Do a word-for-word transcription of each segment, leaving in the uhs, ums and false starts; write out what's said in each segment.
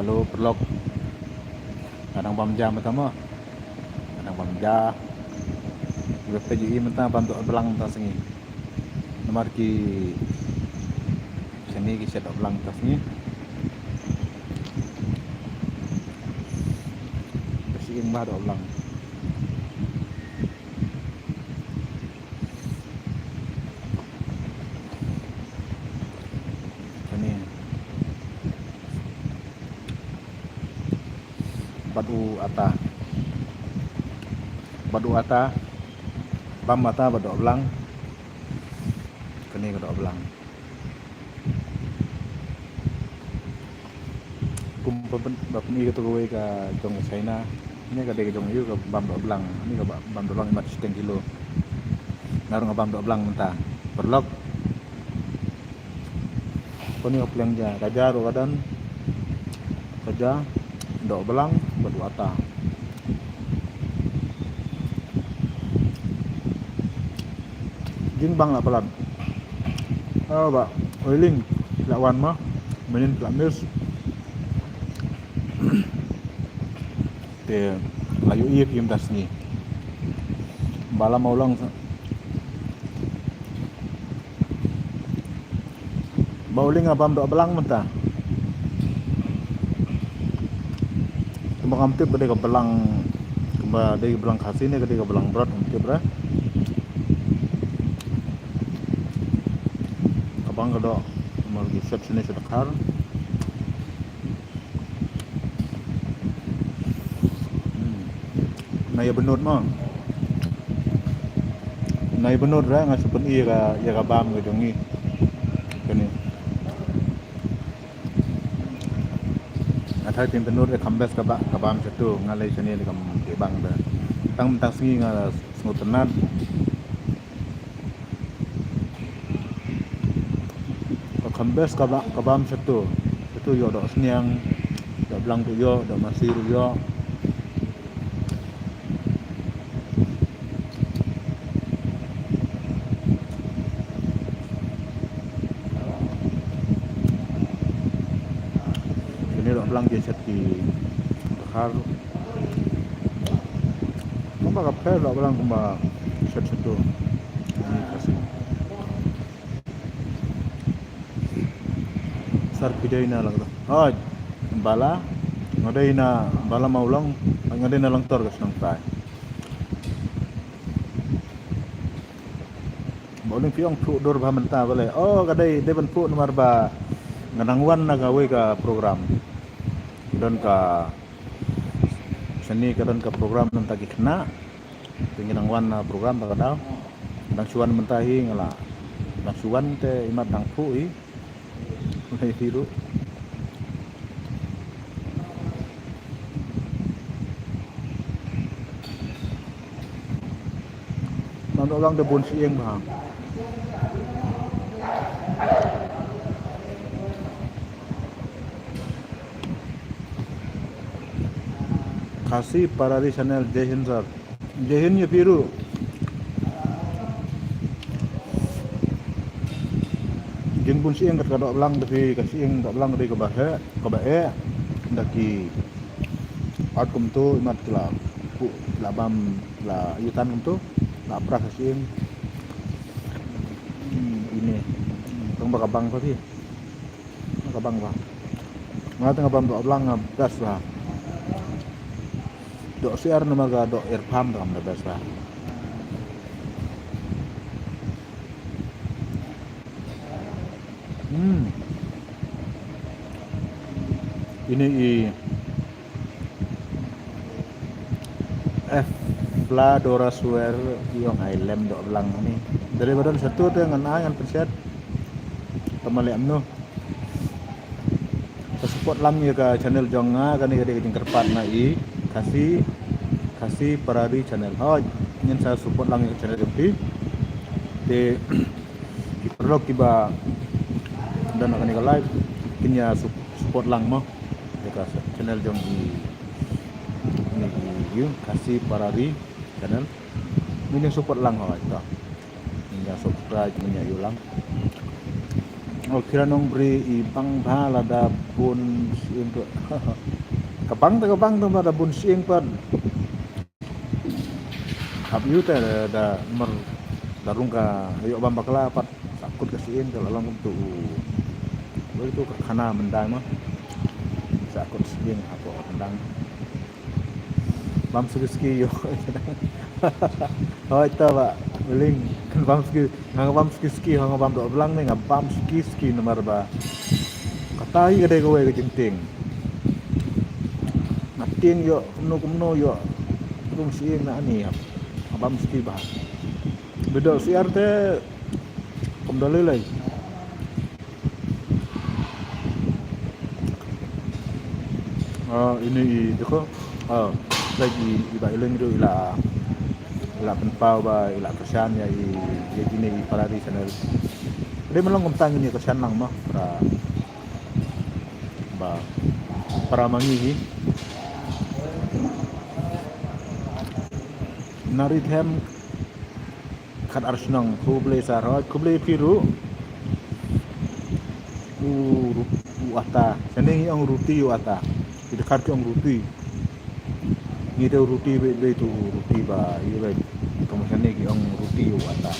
Hello, paralok. Nga dang bam ja mynta mo. Nga dang bam ja. Nga peit ïohi mynta bam doh blang mynta sngi. Namar ki shane ki shet doh blang mynta sngi. Ka shyieng bha doh blang. Kane. Bad u ata. Bad u ata. Bam ata bad doh blang. Kane ka doh blang. Kum ba pyn-, ba pyni kato kawei ka jong ka China. Kane ka dei ka jong u ka bam doh blang. Kane ka ba-, bam doh blang imat shiteng kilo. Nga ruh nga bam doh blang mynta. Paralok. Kane ka pliang ja, ka ja ruh ka don. Ka ja, doh blang bad u ata. Jingbang la palat. Oh, Bah Hoiling, la wan ma. Mynnin la miss. Te la ïohi ïa phi mynta sngi. Ba la Mawlong sa. Bah Hoiling, nga bam doh blang mynta. Kumba ngam tip ba dei ka blang, kumba dei ka blang Khasi ne ka dei ka blang Mrot, ngam tip re. Ka bang ka doh, kumba ki shet shane shet dkhar. Hmm. Nga ïa bynnud mo. Nga ïa bynnud re, nga shu pyni ïa ka, ïa ka bam ka jong ngi. Kane. Nga tharai te bynnud re, kham best ka ba, ka bam shato, nga lei shane te kam dei bang te. Tang mynta sngi nga sngewtynnat. Ka kham best ka ba, ka bam shato. Shato ïoh doh sniang, doh blang ruh ïoh, doh masi ruh ïoh. Kine doh blang ki shet ki dkhar. Kumba ka pher doh blang kumba shet shato. Ini Khasi. Sar phi dei na Langtor. Oh, ba la, nga dei na, ba la Mawlong, nga dei na Langtor ka shnong Trai. Ba u ling phi ong phuh dur bha mynta balei. Oh, ka dei, dei ban phuh namar ba nga dang wan na kawei ka program. Don ka Shane ka don ka program na bynta ki khynnah. Te ngi dang wan na program ba ka daw. Dang shu wan mynta hi nga la. Dang shu wan te imat dang phuh hi. Lai hi ruh. Nang dok lang da bun shyieng bha. Khasi Parari Channel, Jai Hind sir. Jai Hind ïa phi ruh. Jin bun shyieng kat ka dok lang da phi, ka shyieng dok lang da phi kaba heh, kaba eh. Da ki ot kumto imat ki la, ki la bam, ki la ïutan kumto, la pra ka shyieng. Hmm, ine. Tang ba ka bang phi. Ka bang ba. Nga tang bam dok blang nga best ba. Dok siar namar ka dok irpham tang da best ba. Hmm. Ini i Efladora Suer i ong ai lem dok blang ni. Dari badan satu tu ngan ai ngan pencet. Tama lem no. Ka support lang ïa ka channel jong nga, kane ka dei ka jingkyrpad na i Khasi, Khasi Parari Channel. Hoi, ngin sa support lang ïa ka channel jong phi. Te ki paralok kiba don ha kane ka live kin ïa sup-, support lang mo ïa ka channel jong i, i, i, i Khasi Parari Channel. Ngin ïa support lang hoi to. Ngin ïa subscribe, ngin ïa ïoh lang. Alphira Nongbri, i bang bha lada bun shyieng pat. Ka bang te ka bang te, lada bun shyieng pat. Hap ïoh te da, da mar da rung ka ïoh bam bakla pat, sahkut ka shyieng te la long kumtu u. Wei tu ka khana mynta ma. Sahkut shyieng hapoh mynta. Bam suki suki ïoh. Hoi ta ba, Ling, kan bam suki, nga bam suki suki, nga bam dohblang ne, nga bam suki suki namar ba kata hi ka dei kawei ka jingtieng. Nga tieng ïoh kumno kumno ïoh rung shyieng na ani, nga bam suki bha. Bedoh syiar te kum da lei lei. Ah, ini i deko. Ah, lagi i ba i leng ruh i la, i la pynpaw ba i la kyrshan ïa i, ïa kine i para ri channel. Dei, mynlong kumta ngin ïa kyrshan lang mo para, ba para ma ngi hi. Nari them khat ar shnong, khublei sir, hooid khublei phi ruh. U, u ata, shane ngi ong ruti u ata. Ki dkhar ki ong ruti. Ngi te u ruti beit beit, u ruti ba ïa beit. Tang shane ki ong ruti u ata.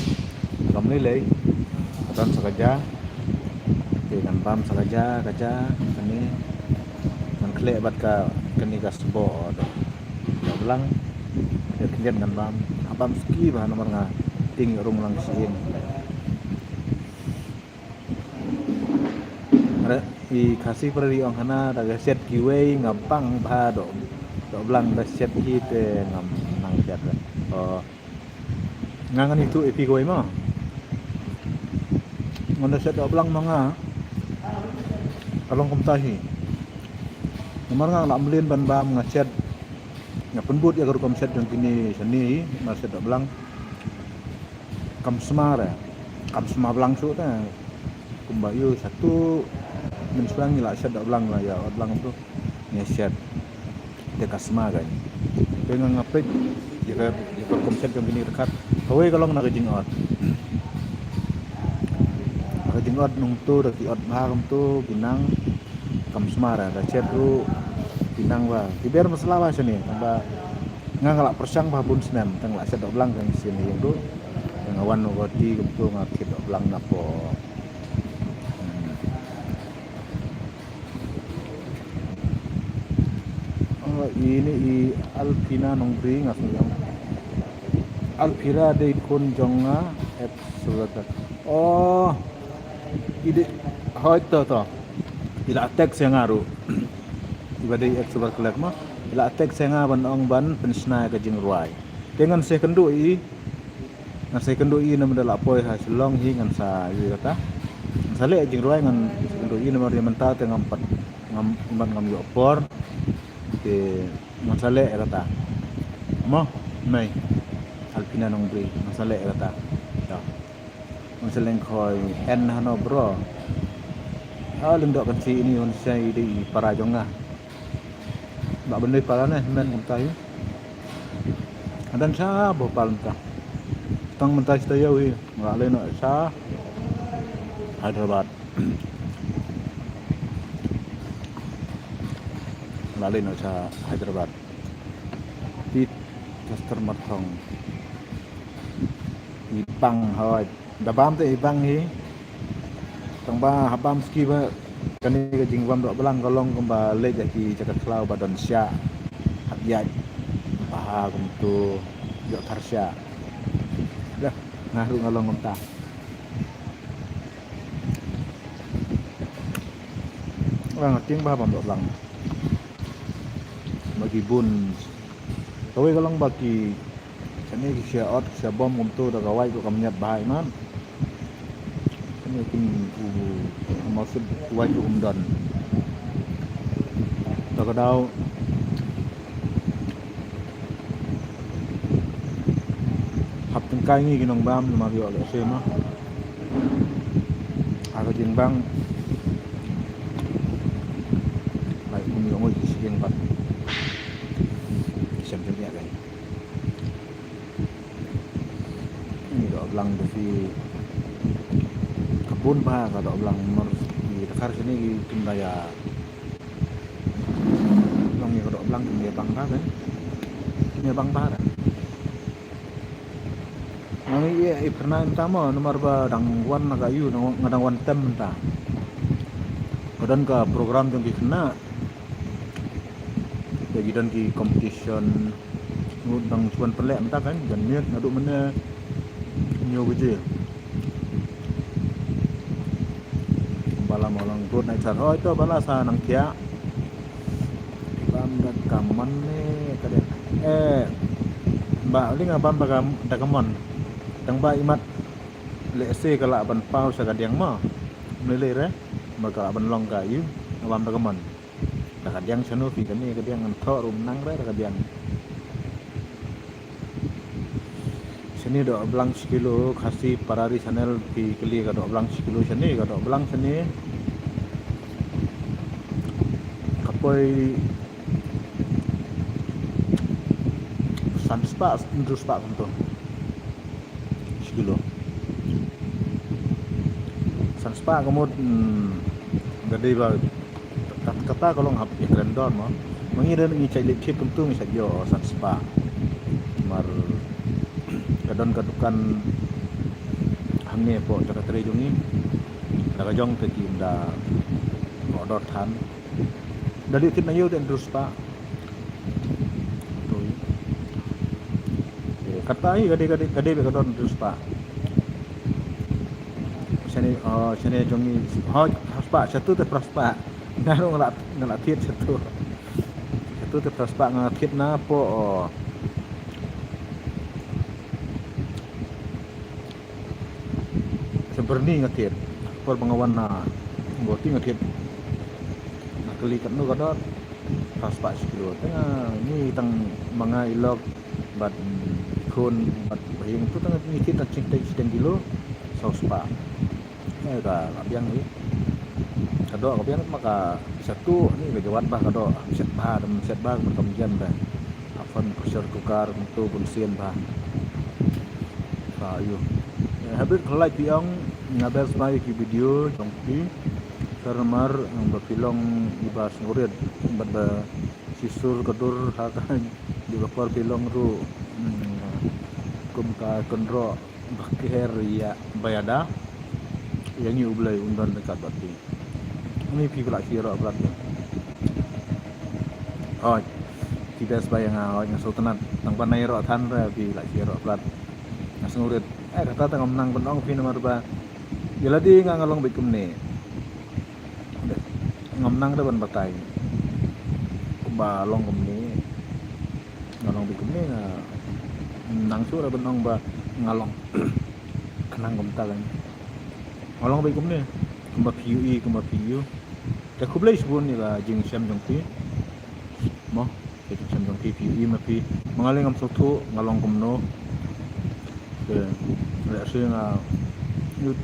Kam lei lei. Don sa ka ja. Te ngan bam sa ka ja, ka ja, kane. Ngan khleh bad ka, kane ka sboh doh, dohblang. Te khyndiat ngan bam. Ngan bam suki bha namar nga tieng ïoh rung lang shyieng. Re, i Khasi para ri ong hana, da ka shet kiwei nga bang bha doh, dohblang, da shet hi te ngam nang shet re. Oh. Nga ngan ïathuh ïa phi kawei ma. Ngan da shet dohblang ma nga. Ka long kumta hi. Namar nga lah mlien ban bam, nga shet. Nga pynbud ïa ka rukom shet jong kine shane hi, nga shet dohblang. Kam sma re. Kam sma blang shuh te. Kumba ïoh satu mynshuwa ngi la shet dohblang, la ïa dohblang tu. Ngi shet. Te ka sma ka. Te nga nga peit ïa ka, ïa ka rukom shet jong kine ryngkat. Kawei ka long na ka jingot. Na ka jingot nangtu da ki ot bha kumtu ki nang kam sma re, da shet ruh ki nang bha. Ki ber masala bha shane, tang ba nga nga la pyrshang bha bun snem, tang la shet dohblang ka ngi sien ïa ruh. Tang nga wan u koti kumtu nga kit dohblang napoh. Hmm. Oh, ini i Alpina Nongbri nga sngew ong. Alpira dei khun jong nga, ex Subrata. Oh, i dei, hoi to to. I la text ïa nga ruh. Iba dei ex Subrata Klek mo. I la text ïa nga ban ong ban pynshna ïa ka jingrwai. Te ngan sa kynduh i Ngan sa kynduh i namar da la poi ha Shillong hi, ngan sa ïoh kata. Ngan sa leh jingrwai, ngan sa kynduh i namar ïa mynta te ngam pat, ngam, ngam ïoh por. Te ngan sa leh kata. Mo, mei. Alpina Nongbri, ngan sa leh kata. Ya. Ngan sa leh khoi en hano bro. Ha, lyndoh kan si ini hun sai di para jong nga. Ba bynta para ne men kumta hi. Hadan sha Bhopal mynta. Tang mynta shi taïew hi nga la leit noh sha Hyderabad. Nga la leit noh sha Hyderabad. Tit Chester Marthong. I bang hoi. Da bam te i bang hi. Tang ba ha bam ski ba kane ka jingbam dohblang ka long kumba leit ïa ki jaka khlaw ba don shiah. Hap ïaid bha kumtu, ïoh thar shiah. Dah, nga ruh nga long kumta. Nga tieng bha bam dohblang. Ba ki bun. Kawei ka long ba ki Kane ki sha ot, ki sha bom kumtu da ka wait ruh kam ñiat bha imat. Kane kin u, u mawsut wait ruh um don. Da ka daw hap tyngkai ngi ki nongbam namar ïoh lehse ma. Ha ka jingbang. Lai kum ïoh ngoi ki shiliang pat. Ki shem shem ïa kai. Ngi dohblang da phi. Ka Bun bha ka dohblang mar ki dkhar shane ki kim da ïa long ïa ka dohblang kim ïa bang bha kan. Kim ïa bang bha da. Nga ngi ïa i pyrnai mynta mo namar ba dang wan na ka ïu nga dang wan tem mynta. Ka don ka program jong ki khynnah. Te ki don ki competition. Ngut dang shuwa pynleh mynta kan jan miet naduh mynne hynñiew baje. Bala mo lang good night sir. Hoi to bala sa nang thiah. Bam da ka mon ne ka dei. Eh, ba li nga bam da ka, da ka mon. Tang ba imat lehse ka lah ban paw sha ka diang mo. Mlei lei re. Ba ka lah ban long ka ïu. Bam da ka mon. Da ka diang shano phi kane ka diang ngan thoh rum nang re da ka diang. Shane dohblang shi kilo Khasi Parari channel phi kylli ka dohblang shi kilo shane ka dohblang shane. Ka poi san spah hynriew spah kumto. Shi kilo. San spah ka mut, hmm, ka dei ba kat-, kata ka long hap ïa kren dor mo. Ma ngi dang ngi chait leit thied kumtu ngi chait ïoh san spah. Mar ka don ka dukan hangne hapoh jaka trei jong ngi. Da ka jong te kim da order than. Da leit thied na ïew te hynriew spah. Kata hi ka dei, ka dei, ka dei bad ka don hynriew spah. Shane, oh, shane jong ngi, hoi, phra spah, shatu te phra spah. Nga ruh nga la, nga la thied shatu. Shatu te phra spah nga thied na pdeng, oh. Sha Byrni nga thied. Por ba nga wan na Guwahati nga thied. Nga kylli katno ka dor. Phra spah shi kilo. Te nga ngi tang ma nga i lok bad, mm, i khun bad bahaïing tu tang ngi thied tang shiteng, shiteng kilo. Saw spah. Eh, ka la biang hi. Ka doh ka biang ma ka shatu ni ka jwat bha ka doh. Shet bha, dam shet bha, ka kam jan bha. Aphan pressure cooker kumtu bun sien bha. Sa ïu. Eh, habit khlai phi ong nga best bai ki video jong phi. Sir mar, eh, ba phi long iba sngewrit bad ba shisur ka dur ha ka di ba por phi long ruh. Hmm, kum ka kynroh ba kher ïa ba ïada. Ïa ngi U Blei un don ryngkat bad phi. Ngi phi ba la ki ïaroh palat. Hooid. Phi best bai ïa nga, hooid, nga sngewtynnat. Tang ban ïaroh than re phi la ki ïaroh palat. Nga sngewrit. Eh, kata tang ngam nang ban ong phi namar ba ïa lade nga nga long beit kumne. Ngam nang re ban batai. Kumba long kumne. Nga long beit kumne nga nang shuh re ban ong ba nga long. Khnang kumta kan. Nga long beit kumne. Kumba phi ïohi, kumba phi ïohi. Te khublei shibun ïa ka jingshem jong phi. Mo, ka jingshem jong phi, phi ïohi ma phi. Ma nga lei ngam sngewthuh nga long kumno. Te lehse nga ïoh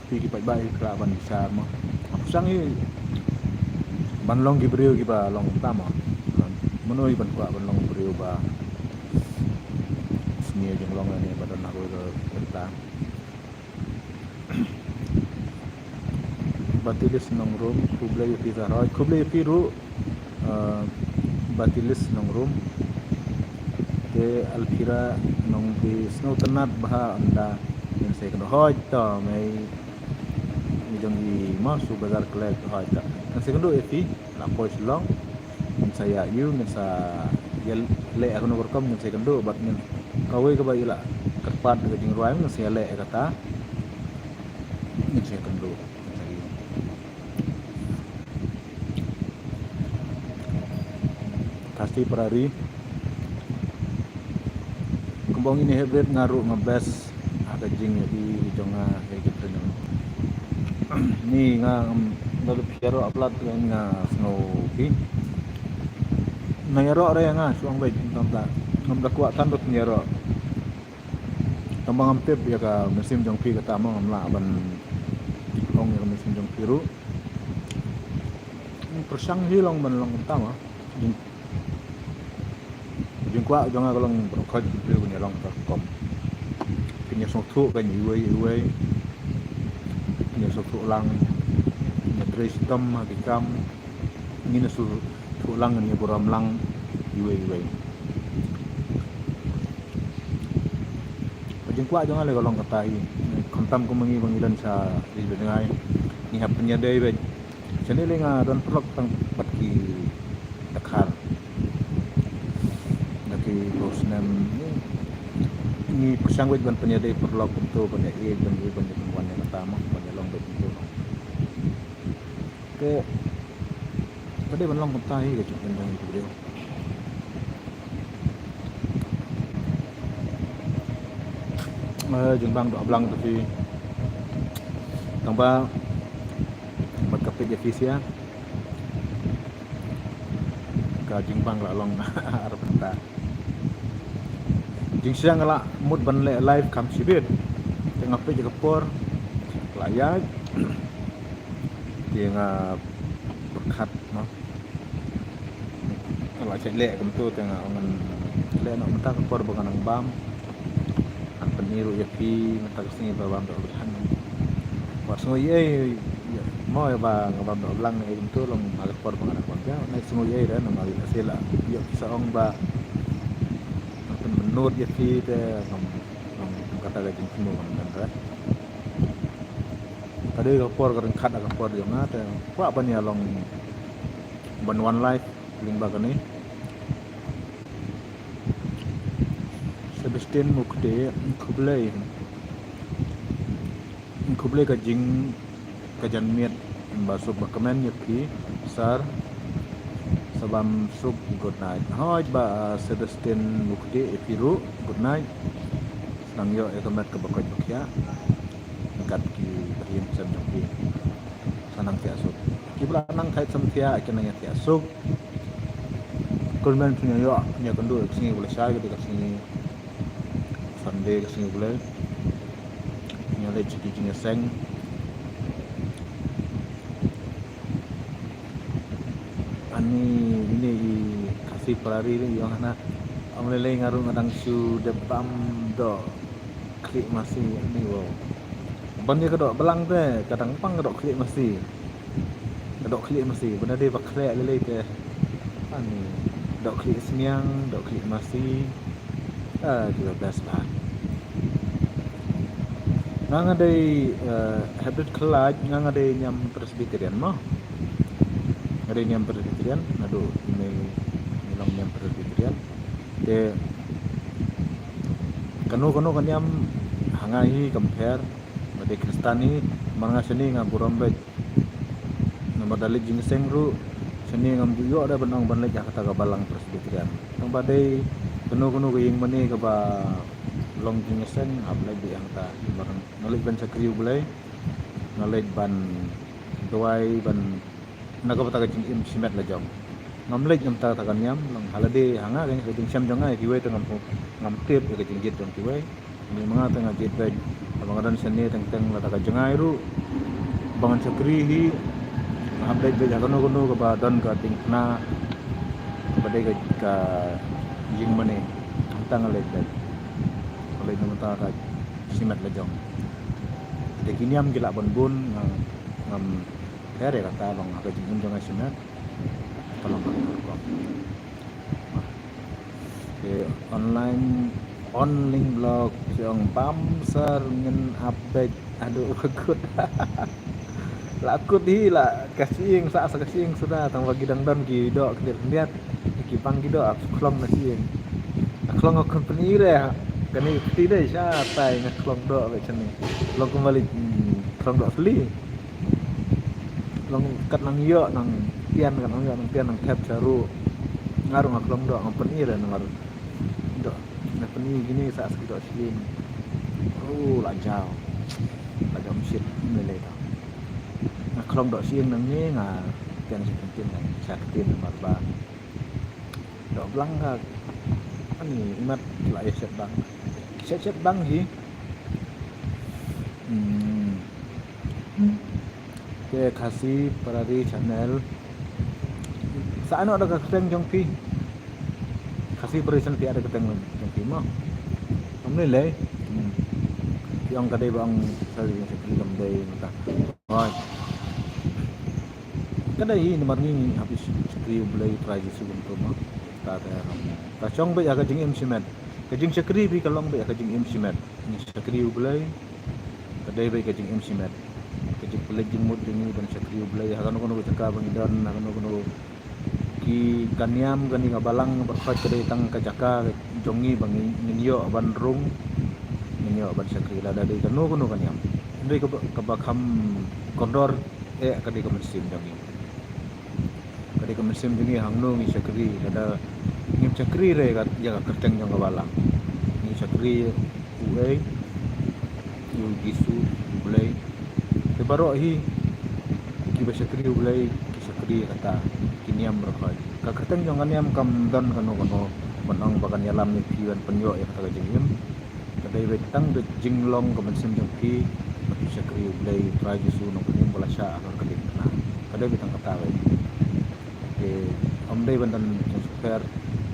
phi ki paidbah phi lah ban bishar mo. Nga pyrshang hi ban long ki briew kiba long kumta mo. Mano hi ban kwah ban long briew ba sniew jinglong ne ba don ha kawei ka bynta. Batilis Nongrum, khublei ïa phi Sir. Hooid, khublei ïa phi ruh, eh, Batilis Nongrum. Te Alphira Nongbi, sngewtynnat bha ynda ngin sa ïakynduh. Hooid to, mei, mei jong i Masu Bazar Klet, hooid to. Ngin sa ïakynduh ïa phi, la poi Shillong. Ngin sa ïa ïu, ngin sa ïa leh ha kano ka rukom, ngin sa ïakynduh bad ngin kawei kaba ïa la kyrpad ka jingrwai, ngin sa ïa leh kata. Ngin sa ïakynduh. Khasi Prari. Kumba ong ine Hebret nga ruh nga best ha ka jingïohi jong nga ha ki pyrshah. Ni nga ngam da phi ïaroh palat nga sngew phi. Nga ïaroh re nga shu ong beit ngam da, ngam da kwah than ba phin ïaroh. Tang ba ngam tip ïa ka mynsiem jong phi kata mo ngam lah ban ong ïa ka mynsiem jong phi ruh. Pyrshang hi long ban long kumta mo. Jingkwah jong nga ka long ba khot ki briew kin ïa long ka rukom. Kin ïa sngewthuh kan iwei iwei. Kin Ngi sngewthuh lang, ngi trei shitom ha ki kam, ngin sngewthuh lang, ngi burom lang iwei iwei. Ka jingkwah jong nga lei ka long kata hi, khamtam kum ma ngi ba ngi don sha ri ba jngai, ngi hap pynïadei beit. Shane lei nga don paralok tang pat ki dkhar. Da ki phew snem ngi pyrshang beit ban pynïadei paralok kumto, ban ïa ïeit, ban ïeit, ban ïa pynwan ïa kata mo, ban ïa long beit kumto. Te ka dei ban long kumta hi ka jingim jong ngi ki briew. Eh, jingbang doh blang te phi. Tang ba bad ka peit ïa phi sia. Ka jingbang la long ar bynta. Jingshisha nga la mut ban leh live kham shibit. Te nga peit ïa ka por la ïaid. Te nga pyrkhat, no. Nga la shait leh kumto te nga ong ngan leh noh mynta ka por ba nga nang bam. Ngan pyni ruh ïa phi mynta ka sngi ba bam doh blang. Wat sngew ei ei mo ïa ba nga bam doh blang ei kumto long ha ka por ba nga nang bam. Ïa nai sngew ei ei re namar ïa ka sila ïa ki sa ong ba ngan pynbynnud ïa phi te ngam, ngam kata ka jingthmu ngam kan re. Ka dei ka por ka ryngkat ka por jong nga te kwah ban ïa long ban wan live lyngba kane. Sebastian Mukte, khublei. Khublei ka jing ka janmiet ba suk ba kmen ïa phi sir. Sa bam suk, good night. Hooid ba Sebastian Mukte, ïa phi ruh good night. Sa nang ïoh ïa ka met kaba koit ba khiah. Kat ki bahaïing sem jong phi. Sa nang thiah suk. Ki ba la nang thait samthiah ki nang ïa thiah suk. Kyrmen phi nang ïoh ïa kynduh ka sngi ba la shai ka dei ka sngi Sunday ka sngi Blei. Ngi leit sha ki jingïaseng. Ani ini i Khasi Prari ni ïong hana. Ong lei lei nga ruh nga dang shu dep bam doh khlieh masi ani wow. Ban ïa ka doh blang te ka dang pang ka doh khlieh masi. Ka doh khlieh masi bynda dei ba khleh lei lei te. Ani doh khlieh smiang, doh khlieh masi. Ah, the best ba. Nga nga dei, eh, habit khlad, nga nga dei niam Presbyterian mo. Nga dei niam Presbyterian, naduh ine ngi long niam Presbyterian. Te kano kano ka niam ha nga hi kam pher, nga dei Khristan hi, namar nga shane nga burom beit. Namar da leit jingïaseng ruh shane ngam ju ïoh da ban ong ban leit ha kata ka balang Presbyterian. Tang ba dei kano kano ka ïing mane kaba long jingïaseng hap leit dei hangta. Namar nga leit ban shakri U Blei, nga leit ban duwai ban na kaba ta ka jingim shimet la jong. Ngam leit ngam ta ta ka niam long ha lade ha nga ka jingshem jong nga ïa kiwei te ngam ngam tip ïa ka jingjied jong kiwei. Ni ma nga te nga jied beit. Haba nga don shane teng teng la ta ka jngai ruh ba ngan shakri hi. Nga hap leit beit ha kano kano kaba don ka diengphna kaba dei ka, ka ïing mane. Hangta nga leit beit. Nga leit na mynta ka shimet la jong. Te ki niam ki lah ban bun nga ngam pher ïa kata long ha ka jingim jong nga shimet. Ka long ha ka rukom. Te online, online blog jong bam sir ngin update. Aduh, akut. La akut hi la ka shyieng sa sa ka shyieng suda tang ba ki dang don ki doh khyndiat khyndiat. Ki bang ki doh khlong na shyieng. Khlong ka company re. Kane kti dei sha tai nga khlong doh beit shane. Khlong kumba leit, hmm, khlong doh sli. Long kat nang ïoh nang tian, kat nang ïoh nang tian nang thep sha ruh. Nga ruh nga khlong doh nga pyni re namar doh nga pyni kine sa sa ki doh shyieng. Oh, la jaw. La jaw mshit lei lei ta. Nga khlong doh shyieng nangne nga tian sha ktien, sha ktien namar ba doh blang ka ani imat la ïa shet bang. Shet shet bang hi. Hmm. Te Khasi Prari Channel. Sa ano da ka kyrteng jong phi. Khasi Prari Channel phi ada kyrteng jong phi mo. Kam lei lei. Hmm. Phi ong ka dei ba ong sa ri sa kri kam dei mynta. Hooid. Ka dei hi namar ngi ngi hap shakri U Blei Trai Jisu kumto ma. Ta te ram. Ka shong beit ha ka jingim shimet. Ka jingshakri phi ka long beit ha ka jingim shimet. Ngi shakri U Blei. Ka dei beit ka jingim shimet. Ka jingpynleit jingmut jong ngi ban shakri U Blei ha kano kano ka jaka ba ngi don, ha kano kano ki, ka niam kane ka balang ba khot ka dei tang ka jaka jong ngi ba ngi, ngin ïoh ban rung, ngin ïoh ban shakri lada dei kano kano ka niam. Hynrei kaba, kaba kham kordor eh ka dei ka mynsiem jong ngi. Ka dei ka mynsiem jong ngi hangno ngi shakri, lada ngim shakri re ïa ka, ïa ka kyrteng jong ka balang. Ngi shakri uei, ïa U Jisu, U Blei. Te baroh hi kiba shakri U Blei ki shakri kata ki niam baroh. Ka kyrteng jong ka niam kam don kano kano ban ong ba kan ïalam ïa phi ban pynïoh ïa kata ka jingim. Ka dei beit tang ka jinglong ka mynsiem jong phi ba phi shakri U Blei Trai Jisu Nongpynim ba la shah halor ka diengphna. Ka dei beit tang kata beit. Te ym dei ban don jingshepher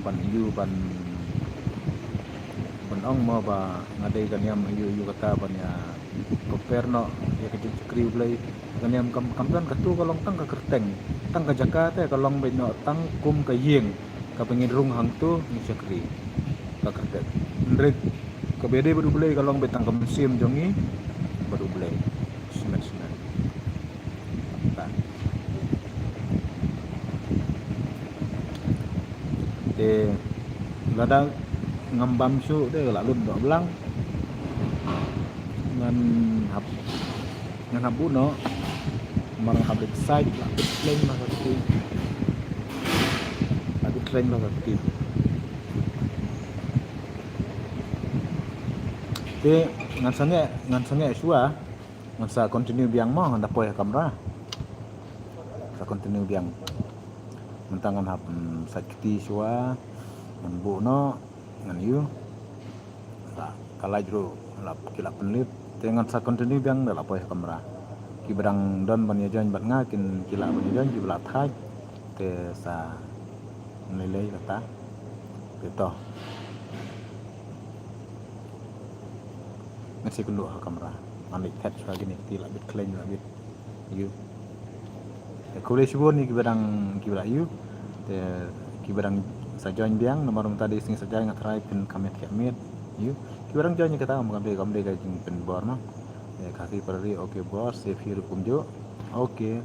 ban ïoh ban, ban ong mo ba nga dei ka niam ïa u, ïa u kata ban ïa compare noh ïa ka jingshakri U Blei. Ka niam kam, kam don, kato ka long tang ka kyrteng, tang ka jaka te ka long beit noh tang kum ka ïing kaba ngin rung hangto ngin shakri. Ka kyrteng. Hynrei kaba dei bad U Blei ka long beit tang ka mynsiem jong ngi bad U Blei. Shimet shimet. Te lada ngam bam shuh te la lut noh blang. Ngan hap, ngan hap buh noh. Mar nga hap leit sait, la bit khlem la ka kti. La bit khlem la ka kti. Te ngan sangeh, ngan sangeh shuwa. Ngan sa continue biang mo, ngan da poi ha kamra. Sa continue biang. Mynta ngan hap, mm, sait kti shuwa. Ngan buh noh, ngan ïoh. Sa ka light ruh la, ki la pynlip. Te ngan sa continue biang da la poi ha kamra. Kiba dang don ban ïa join bad nga kin, ki lah ban ïa join, kiba la thait te sa lei lei kata. Te to. Ngan sa ïakynduh ha kamra. Ngan leit thet shuwa kine ki kti, la bit khlem, la bit ïoh. Te khublei shibun ïa kiba dang, kiba la ïoh. Te kiba dang sa join biang, namar mynta dei sngi Saitjaiñ, nga tharai phin kham miet kham miet ïoh. Kiba dang join ïa kata kam dei, kam dei ka jingpynbor ma. Te Khasi Prairie, okay boss, save hi ruh kumjuh. Okay.